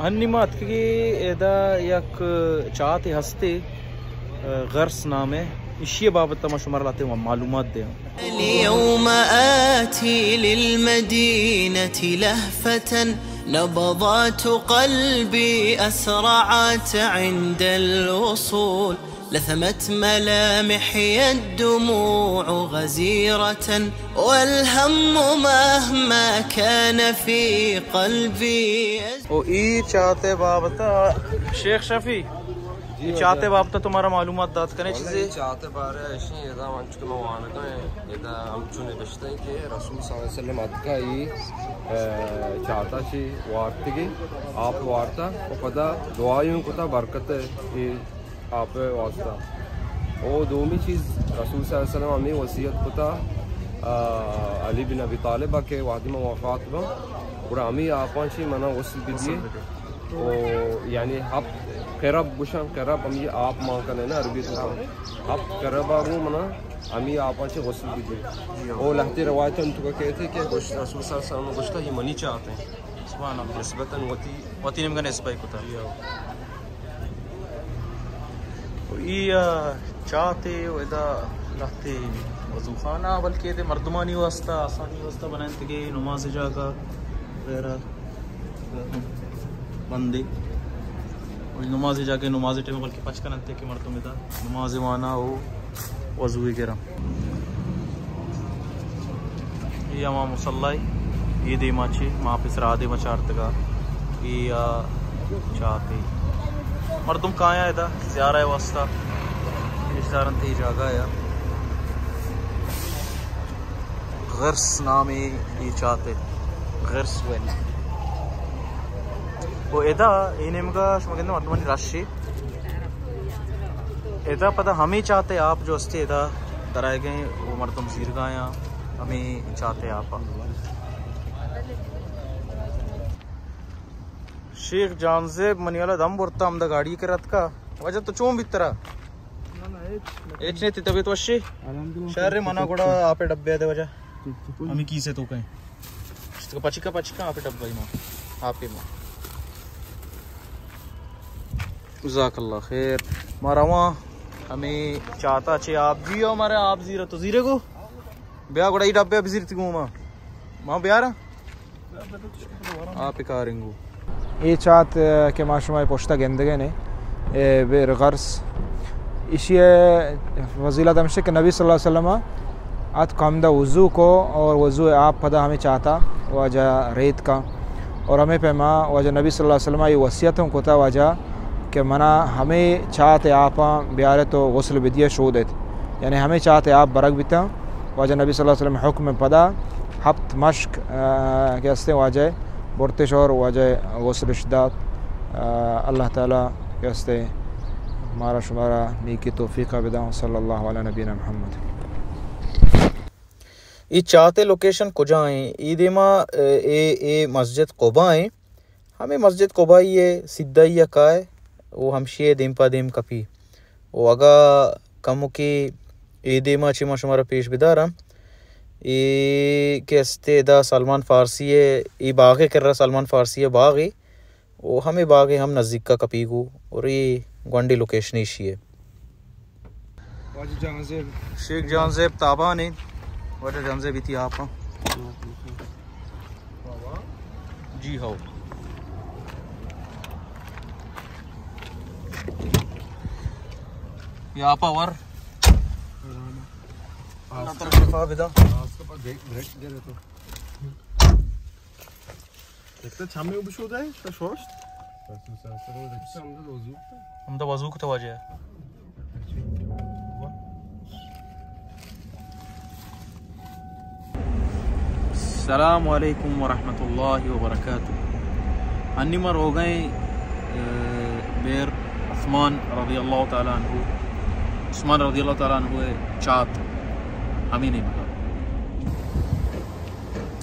ہنی ما اتکگی ادا یک چاتے ہستے، آ، غرس نامے، اشی بابت ما شمارا لاتے معلومات دیاں۔ اليوم آتي للمدينة لهفة، نبضات قلبي أسرعت عند الوصول. لثمت ملامحي الدموع غزيرة، والهم مهما كان في قلبي. او ای چاتے بابت شیخ شفیع، جی، ای چاتے بابت تمہارا معلومات دات کنے چیزے؟ چاتے بارے ایشی ادا من چکہ من وانگا ہیں، ادا ہم چون نبشتہ ہیں کہ رسول صلی اللہ علیہ وسلم اتکا ای، اے، چاتا چی وارتگی، آپ وارتا و پدا دعایوں کتا برکت ای آپ ءِ واسطہ۔ او دومی چیز، رسول صلی اللہ علیہ وسلم ہمیں وصیت کتا، آ، علی بن ابی طالب ءَ کہ وہدی من وفات باں، گڑا ہمیں آپاں چی منا غسل بدیے۔ غسل بدے۔ او یعنی ہفت قرب گوشن، قرب ہمیں آپ مان کنے نا عربی تو۔ ہفت قرب ءَ گوں منا ہمیں آپاں چی غسل بدیے۔ او لہتے روایت انت تو کہتے کہ گوشت، رسول صلی اللہ علیہ وسلم گوشتا، یہ منی چاتے ہیں۔ سبحان اللہ۔ نسبتاً وتی، وتی نیمگا نسبت کتا۔ و ای، آ، چاتے و ادا لہتے وضو خانہ، بلکہ ادے مردمانی واسطہ، آسانی واسطہ بنائینتگے، نماز جاگہ وغیرہ بندے۔ و نماز جاگہ، نماز ٹائم بلکہ پچ کننتے کہ مردم ادا نماز وانا و وضو گرم۔ اے ہما مصلی، اے دیما چے ما پیسرا آ دیما چارتگا، اے آ چاتے۔ مردم کایاں ادا زیارہ واسطہ پیش دارنت اے جاگہ یا۔ غرس نام اے، اے چاتے، غرس ویل۔ و ادا اے نیمگا شما گندے مردمانی رشے۔ ادا پدا ہمے چاتے آپ جو استے ادا درائگیں و مردم زیرگایاں ہمے چاتے آپا۔ شیخ جانزیب منی والا دم برتا ہمدا گاڑی کرا اتکا۔ واجہ تو چون بیترا؟ ہچ نہیں، تئی طبیعت وشی؟ الحمدللہ۔ شہر منا گڑا آپ ڈبے دے واجہ۔ ہمیں کیسے تو کہیں؟ پچکا پچکا آپ ڈبے ما۔ آپ ما۔ جزاک اللہ خیر۔ ما رواں ہمے چاتا چے آپ جی، او مارے آپ زیرہ تو زیرے گو۔ بیا گڑا ای ڈبے بزیرتی گو ما۔ ما بیارا۔ آپ کارنگو۔ اے چات کہ ما شما پشتا گندگے نے، اے بیر غرس۔ ایشی فضیلت ہمشہ کہ نبی صلی اللہ علیہ وسلم ات کم دا وضو کو اور وضو آپ پدا ہمیں چاتا واجہ ریت کا۔ اور ہمیں پیما واجہ نبی صلی اللہ علیہ وسلم یہ وصیت ہم کتا واجہ کہ منا ہمیں چات آپاں بیارے تو غسل بدیے شودت۔ یعنی ہمیں چات آپ برگ بیتا۔ واجہ نبی صلی اللہ علیہ وسلم حکم پدا ہپت مشک، آ، کہ ہستے واجہ برتش اور واجہ غسلش دات۔ آ، اللہ تعالی کہ ہستے مارا شمارا نیکی توفیق بداں۔ صلی اللہ علی نبینا محمد۔ ای چاتے لوکیشن کجا ہیں؟ ای دیما، اے، اے، اے مسجد قبا ہیں۔ ہمیں مسجد قبائی ءِ سیدھائی ءَ کائے و ہمشی ءَ دیم پہ دیم کپی۔ و اگاں کمکے اے دیما چہ ما شمارا پیش بداراں، اے کہ استے ادا سلمان فارسی ءِ، اے باغ ءِ کرا سلمان فارسی ءِ باغے و ہمے باغ ءِ ہم نزیکا کپیگو اور اے گونڈیں لوکیشن ایشی ءِ۔ واجہ جہانزیب۔ شیخ جہانزیب تابان ایں۔ واجہ جہانزیب ایتی آپ ایں۔ جی ہو۔ یہ آپ ور۔ اللہ تعالی شفا بدا۔ ایک تو چمی بشو دے، تو شوشت۔ ہمدا وضو کتا واجہ۔ السلام علیکم ورحمۃ اللہ وبرکاتہ۔ انی ما روگئیں، اے، بیر عثمان رضی اللہ تعالی عنہ، عثمان رضی اللہ تعالی عنہ چات ہمیں نہیں ملا۔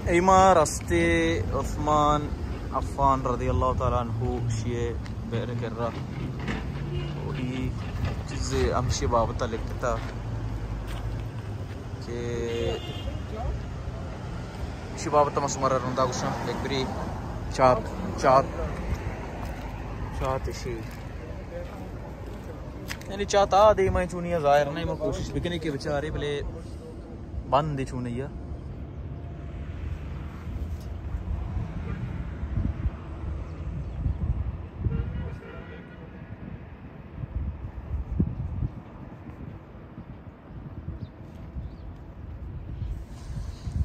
ایما رستے عثمان عفان رضی اللہ تعالی عنہ شیئے بیر کرا۔ و ای چیز ہمشی بابت لکھتا کہ ہمشی بابت ما شمارا رندا گوشاں، یک بری چات، چات۔ چات اشی۔ یعنی چات آ دیما چونی ظاہر نہیں، ما کوشش بکنی کہ بچارے بلے بند چونی۔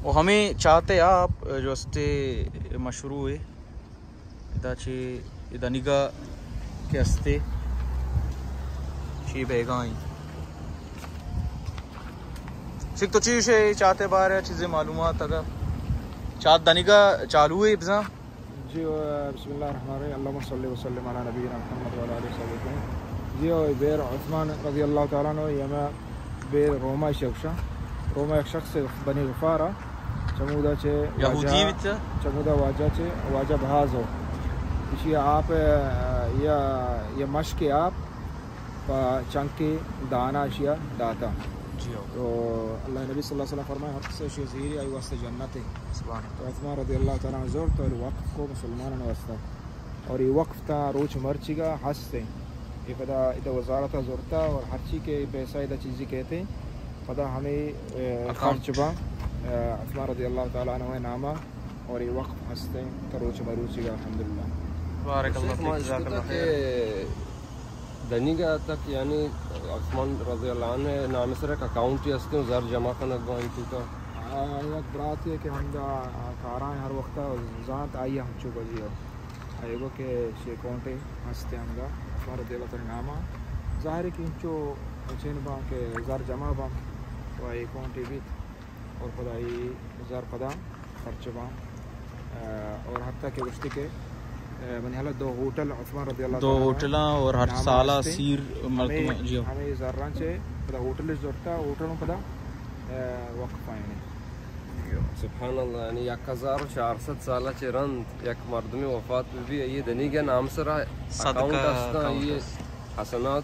و ہمے چاتے آپ جو استے مشروع ہے۔ ادا چہ اے دنیگا کہ استے چی بیگائیں۔ شیخ تو چی شے چاتے بارے چیزیں معلومات اگا چات دنیگا چالو ہے بزاں؟ جی، بسم اللہ الرحمن الرحیم۔ اللہم صلی وسلم علی نبینا محمد وعلی آلہ وصحبہ اجمعین۔ جی، او بیر عثمان رضی اللہ تعالیٰ عنہ، یما بیر روما شخصا، روما یک شخص بنی غفارا، چمودا چہ یہودی واجہ، بیتا؟ چمودا واجہ چہ واجہ بہازو۔ اشی آپ، یا، یا مشک آپ پہ چنکے دانا اشیا داتا۔ جی ہو۔ تو اللہ نبی صلی اللہ علیہ وسلم فرمائے، ہر کسے اشی زیری آئی واسطے جنت ہے۔ سبحان اللہ۔ تو عثمان رضی اللہ تعالیٰ عنہ زور تو وقف کو مسلمانوں واسطہ۔ اور یہ وقف تا روچ مرچیگا ہستے۔ یہ پدا ادا وزارت زورتا اور ہرچی کے پیسہ ادا چیزی کہتے، پدا ہمیں، اے، اکاؤنٹ۔ خرچ با، اے، عثمان رضی اللہ تعالیٰ عنہ نامہ اور یہ وقف ہستے تا روچ مروچیگا الحمدللہ۔ بارک اللہ فیک، جزاک اللہ خیر۔ دنیگا تک یعنی عثمان رضی اللہ عنہ نام سر ایک اکاؤنٹ ہی ہستے، زر جمع کنگ با انتو کا۔ آ، یک براتے کہ ہمدا کاران ہر وقت زانت آئی ہم چو بجی ہو۔ آئی گو کہ شی اکاؤنٹ ہستے ہمدا عثمان رضی اللہ تعالیٰ ناما۔ ظاہر ہے کہ انچو چین با کہ زر جمع با تو آئی اکاؤنٹ بیت۔ اور پدا اے زر پدا خرچ باں۔ آ، اور حتیٰ کہ گوشتی کہ، آ، منی حالا دو ہوٹل عثمان رضی اللہ دو تعالیٰ عنہ ہوٹلاں اور ہر نام سالا ہستے۔ سیر مردم، ہمیں، جی ہو۔ ہمیں زراں چے پدا ہوٹل زورتا، ہوٹلوں پدا، آ، وقف آئینے۔ سبحان اللہ، یعنی یک ہزار و چار صد سالا چے رند یک مردمی وفات بی، بی، یہ دنیگا نام سرا صدقہ اکاؤنٹ ہستا، اکاؤنٹ یہ ہست۔ حسنات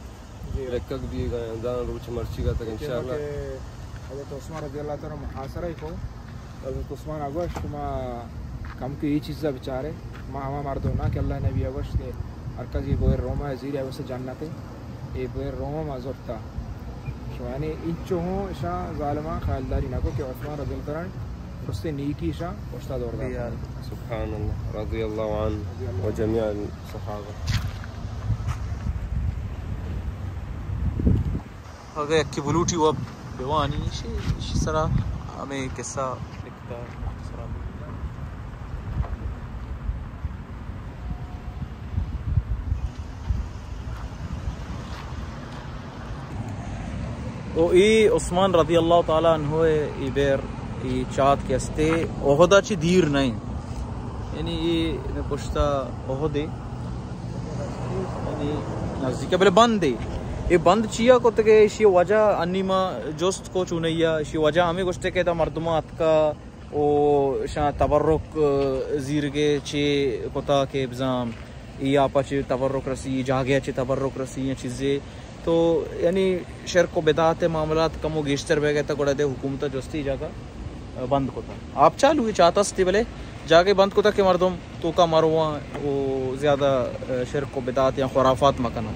جی۔ لکگ بیگا، داں روچ مرچیگا تک انشاءاللہ۔ کہ حضرت عثمان رضی اللہ تعالیٰ عنہ محاصرہ کو، حضرت عثمان اگوش، شما کم کہ یہ چیزا بچارے، ما ہما مردم نہ کہ اللہ نبی اگوش کہ ہر کس یہ بوئے روما زیر اگوش جنت ہے، یہ بوئے روما زرتا۔ شما یعنی انچو ہوں اشاں ظالمان خیالداری نہ کو کہ عثمان رضی اللہ تعالیٰ عنہ درستیں نیکی اشاں پشتا دور دات۔ سبحان اللہ، رضی اللہ عنہ و جمیع صحابہ۔ اگہ یکے بلوٹی وَ بوانی، ایشی، ایشی سرا ہمے قصہ لکھتا مختصراً۔ او ای عثمان رضی اللہ تعالی عنہ ای بیر ای چات کہ استے احدا چی دیر نہ انت، یعنی ای پشتا احد ء یعنی نزدیک ء، بلے بند ء۔ اے بند چیا کتگ ء؟ ایشی وجہ انی ما جست کو چونیا، ایشی وجہ ہمیں گوشتے کہ ادا مردماں اتکا او شاں تبرک زیرگے چے کتا کہ بزاں ای آپا چے تبرک رسی، جاگہ چے تبرک رسی یا چیزے۔ تو یعنی شرک و بدعت معاملات کمو گیشتر بیگا تا، گڑا دے حکومت جستی جاگہ بند کتا۔ آپ چالو ہے، چات استی، بلے جاگہ بند کتا کہ مردم توکا مرواں و زیادہ شرک و بدعت یا خرافات مکناں۔